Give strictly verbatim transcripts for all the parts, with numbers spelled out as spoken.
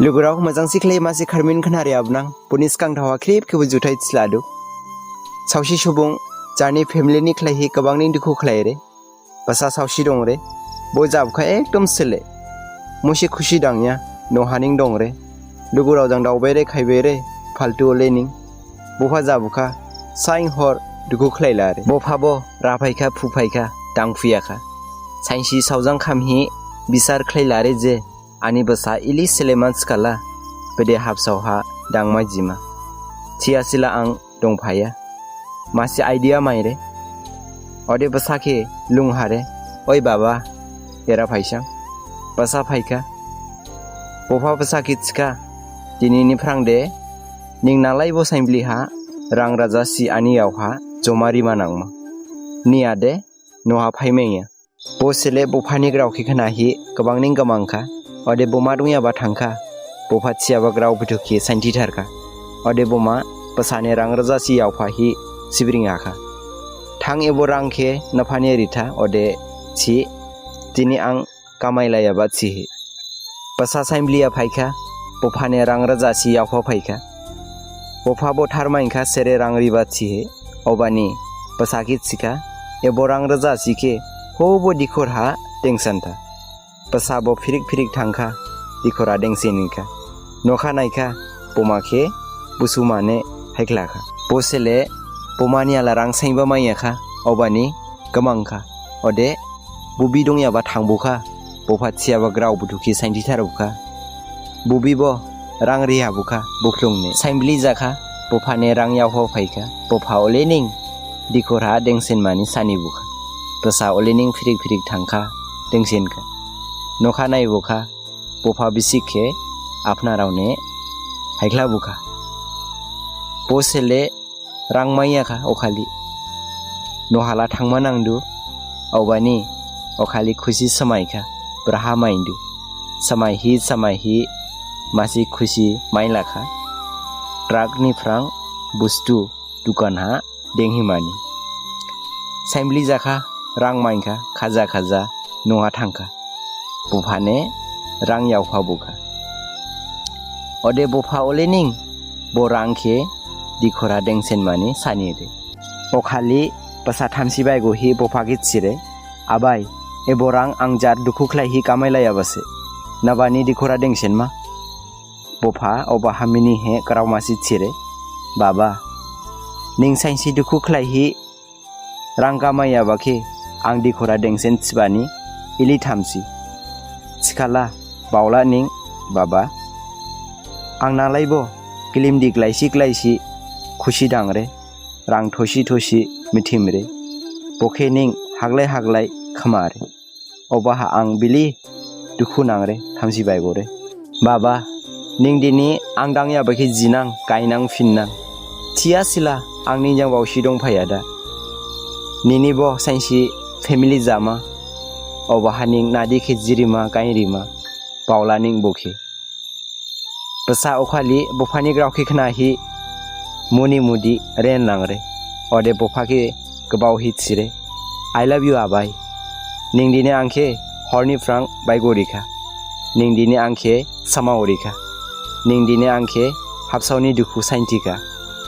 Lugurao, majang sikhlai masi kharmin khnari abnang, boni sgang thawa khrip khebo juthai thiladu. Saosi subung, jarni family ni khlaihi gabang ning dukhu khlaire. Basa saosi dongre, bo jabkha ekdom sele. Musi khusi dangya, nohaning dongre. Lugurao jang daobaire khaibaire, phaltu ole ning. Bupha jabkha, sain hor dukhu khlailare. Bupha bo raphaikha, phuphaikha, dangphuyakha. Sainsi saojang khamhi bisar khlailare je, ani basa ili seleman skala, bede habsaoha dangma jima. Thiyasila ang dongphaya. Masi idea maire. Ode basa khe lunghare, oi baba, era phaisang. Basa phaikha. Bupha basa khe thikha, dini ni phrang de, ning nalaibo sainbli ha, rang raja si ani yaoha, joma rima nangma. Niya de, noha phaimengya. Bo sele bupha ni grao khe khnahi gabang ning gamangkha, ode buma dongyaba thangkha, bupha thiyaba grao buthu khe sainthi tharkha, ode buma basa ne rang raja si yaophahi sibring hakha. Thang ebo rang khe napha ne ritha, ode thi, dini ang kamailayaba thihi. Basa sainbliya phaikha, bupha ne rang raja si yaopha phaikha. Bupha bo tharmainkha sere rang riba thihi. Obani, basa khe thikha, ebo rang raja si khe, hobo dikhor ha dengsanta. Basa bo phirik phirik thangkha, dikhor ha dengsenkha. Nokha naikha, buma khe, busuma ne haikhlakha. Bo sele, buma ni ala rang sainba maiyakha, obani, gamangkha. Ode, bubi dongyaba thangbukha, bupha thiyaba grao buthu khe sainthi tharbukha. Bubi bo rang rihabukha, buphlung ne. Sainbli jakha, bupha ne rang yaopha phaikha. Bupha ole ning, dikhor ha dengsenmani sanibukha. Basa ole ning phirik phirik thangkha, dengsenkha. Nokha naibukha, bupha bisik khe, aphnarao ne, haikhlabukha. Bo sele, rang maiyakha okhali. Nohala thangma nangdu, obani, okhali khusi samaikha, braha maindu. Samaihi, samaihi, masi khusi mailakha. Truck ni phrang, bustu, dukan ha, denghimani. Sainbli jakha, rang mainkha, khaja khaja, noha thangkha. Bupha ne rang yaophabukha. Ode bupha ole ning, bo rang khe dikhor ha dengsenmani sanire. Okhali basa thamsi baigohi bupha khe thire, abai, ebo rang ang jar dukhu khlaihi kamailayabase. Nabani dikhor ha dengsenma. Bupha obaha minihi grao masi thire, baba, ning sainsi dukhu khlaihi rang kamaiyaba khe ang dikhor ha dengsen thibani ili thamsi. Thikhala baola ning baba. Ang nalaibo gilimdi glaisi glaisi khusi dangre, rang thosi thosi mithimre. Bo khe ning haglai haglai khamare. Obaha ang bili dukhu nangre, thamsi baigore. Baba, ning dini ang dangyaba khe jinang, gainang, phinnang. Thiyasila ang ning jang baosi dongphaya da. Nini bo sainsi family jama. Obaha ning nadi khe jirima, gainrima. Baola ning bo khe. Basa okhali buphani grao khe khnahi muni mudi ren langre. Ode bupha khe gbaohi thire. I love you, abai. Ning dini ang khe horni phrang baigorikha. Ning dini ang khe samaorikha. Ning dini ang khe habsaoni dukhu sainthikha.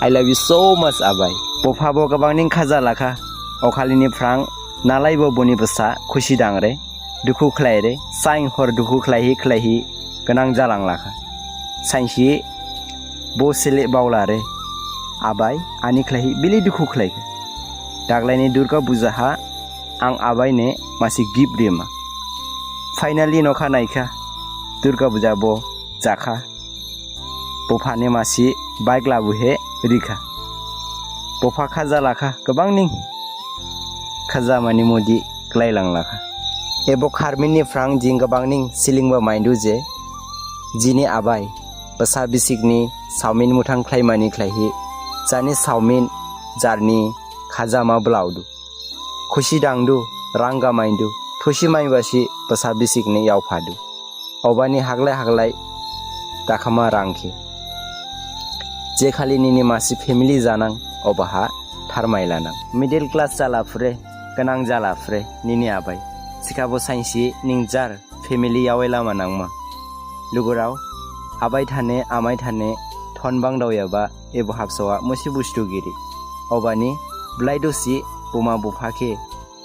I love you so much, abai. Bupha bo gabang ning khaja lakha. Okhali ni phrang nalaibo boni basa khusi dangre. Dukhu khlaire, sain hor dukhu khlaihi khlaihi gnang jalanglakha. Sainsi bo sele baolare, abai, ani khlaihi bili dukhu khlaikha. Daglaini Durga Puja ha ang abai ne masi gift rima. Finally nokha naikha, Durga Puja bo jakha. Bupha ne masi bike labuhe rikha. Bupha khaja lakha gabang ning. Khaja mani mudi klailang lakha. Ebo kharmin ni phrang jing gabang ning slingba maindu je, jini abai basa bisik ni saomin muthang khlaimani khlaihi, jani saomin jarni khajama blaodu. Khusi dangdu, rang gamaindu, thusi maibasi basa bisik ni yaophadu. Obani haglai haglai dakhama rang khe. Jekhali nini masi family janang, obaha tharmailanang. Middle class jalaphure, gnang jalaphure, nini abai. Thikhabo sainsi ning jar family yaowai lama nangma. Lugurao, Abai thane, amai thane, thon bangdaoyaba ebo habsao ha musi bustu giri. Obani blaidosi buma bupha khe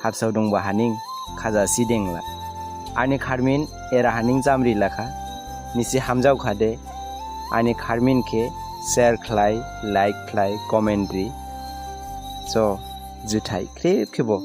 habsao dongba haning khajasi dengla. Ani kharmin era haning jamri lakha. Nisi hamjaokhade ani kharmin khe share khlai, like khlai, comment ri. So, juthai khrip khebo.